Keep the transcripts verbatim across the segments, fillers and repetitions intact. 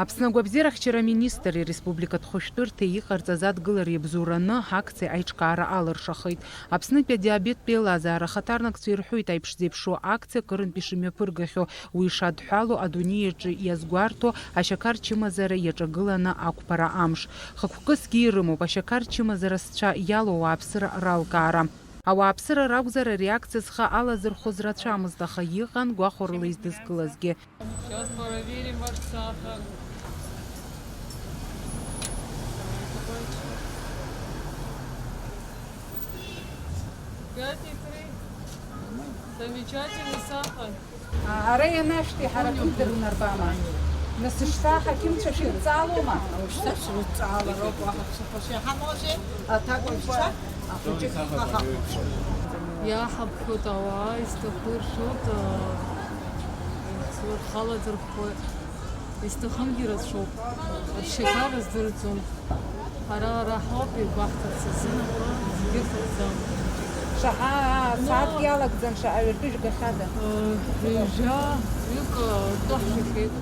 Аԥсны агәабзиарахьчара аминистр иреспубликатә хәышәтәырҭеи иҟарҵаз адгылара иабзоураны акциа аиҿкаара алыршахеит. Аԥснытәи адиабеттә еилазаара ахаҭарнакцәа ирҳәоит аиԥш зеиԥшу акциа кырынтә ишымҩаԥыргахьоу, уи ишадҳәалоу адунеи аҿы иазгәарҭо ашьақар чымазара иаҿагыланы ақәԥара амш. Хықәкысгьы ирымоуп ашьақар чымазара зцәа иалоу ауааԥсыра ралкаара. Ауааԥсыра ракәзар, ари акциа зхы алазырхәыз рацәамызт, аха иҟан гәахәарыла издызкылазгьы. Сейчас проверим ваш сахар. Пять и три. Замечательный сахар. А, ара ианашәҭи ҳара акымдыр унарбама? Нас шьҭа аҳақьымцәа шәидҵаалома? Шьҭа шәрыдҵаалароуп, уаҳа ԥсыхәа шәаҳамоузеи? Аҭак уажәшьҭа ахәыҷы ҳхы ҳахәаԥшуеит. Иаҳаԥхьоит ауаа, изҭаху ршәоит, рхы алазырхәуеит. Изҭахымгьы рацәоуп. Ршьақар рыздырӡом. Ҳара ара ҳауп игәаҳҭарц азын, зегьы рҭахӡам. Шаҳа, аа, сааҭк иалагӡан, шаҟа ҩажәи жәгахьада? Ҩажәа, ҩык, тәы ҳшахьеит.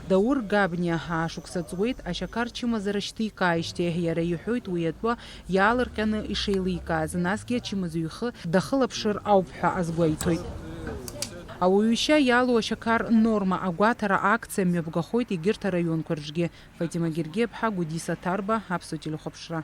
Даур Габниа ҳаа шықәса ҵуеит ашьақар чымазара шьҭикааижьҭеи, иара иҳәоит уи атәы иаалырҟьаны ишеиликааз, насгьы ачымазаҩ ихы дахылаԥшыр ауп ҳәа азгәеиҭоит. Ауаҩышьа иалоу ашьақар норма агәаҭара акциа мҩаԥгахоит егьырҭ араионқәа рҿгьы. Фатима Гергиаԥҳа, Гәдиса Ҭарба, Аԥсуа телехәаԥшра.